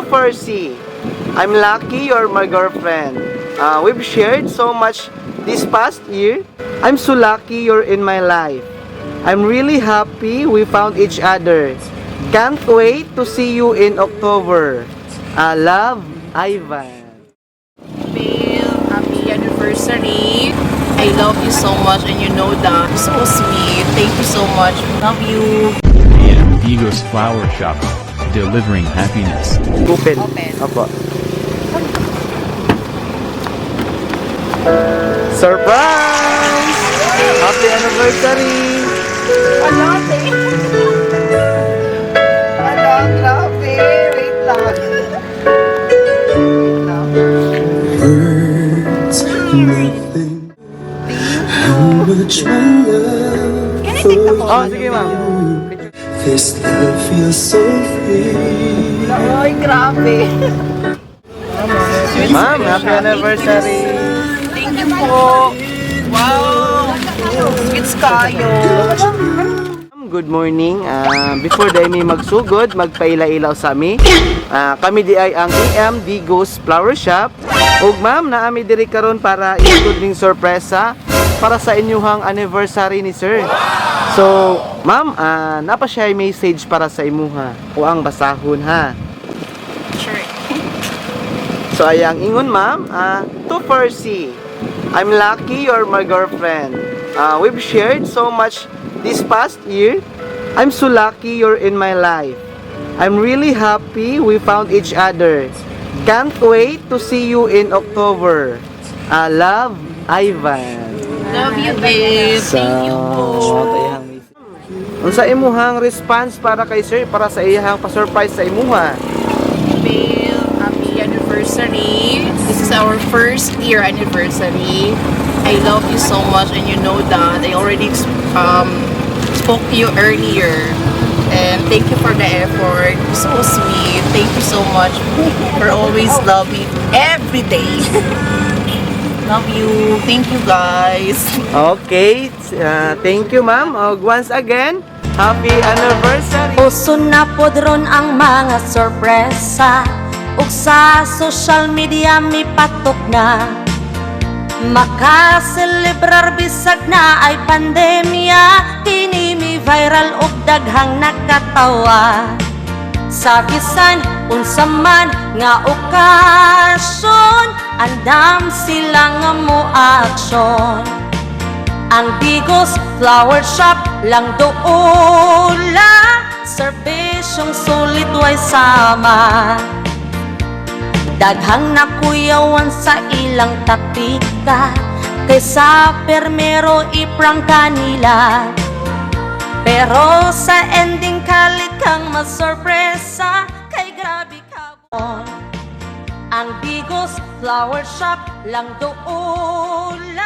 To Percy, I'm lucky you're my girlfriend. We've shared so much this past year. I'm so lucky you're in my life. I'm really happy we found each other. Can't wait to see you in October. Love, Ivan. Bill, happy anniversary. I love you so much and you know that. You're so sweet. Thank you so much. Love you. AM Digos Flower Shop, delivering happiness. Open. Open. Opo. Surprise! Happy anniversary! Ala, thank you. Ala, grabe. Wait lang. Wait lang. Words, nothing. How much my love Can I take the for Oh, sige, ma'am. This love feels so free. Ay, grabe. Ma'am, happy anniversary! Thank you po. Wow. Sweets kayo. Ma'am, good morning. Before dahil mi magsugod, magpaila-ilaw sa mi. Kami di ay ang EM Digos Flower Shop. Ug ma'am, naami diri karon para ihatod ning sorpresa para sa inyuhang anniversary ni sir. So, ma'am, napa siya message para sa imuha. O ang basahon ha. Sure. So ayang ingon, ma'am, to Percy, I'm lucky you're my girlfriend. We've shared so much this past year. I'm so lucky you're in my life. I'm really happy we found each other. Can't wait to see you in October. Love, Ivan. Love you, babe. Thank you po. Unsa imuhang response para kay sir para sa iyang pa-surprise sa imuha? Bill, happy anniversary. This is our first year anniversary. I love you so much and you know that. I already spoke to you earlier. And thank you for the effort. You're so sweet. Thank you so much for always loving every day. Love you. Thank you, guys. Okay, thank you, ma'am. Og once again, happy anniversary. Uso na pod ron ang mga sorpresa ug sa social media mipatok na. Makaselebrar bisag na ay pandemya. Kini mi viral ug daghang nakatawa. Sa bisan unsa man nga okasyon, andam sila nga mo aksyon. Ang Digos Flower Shop lang doula, serbisyong sulit way sama. Daghang nakuyawan sa ilang taktika, kaysa permero iprangka nila. Pero sa ending kalit kang masorpresa, kay grabe ka bon. Ang Digos Flower Shop lang doula.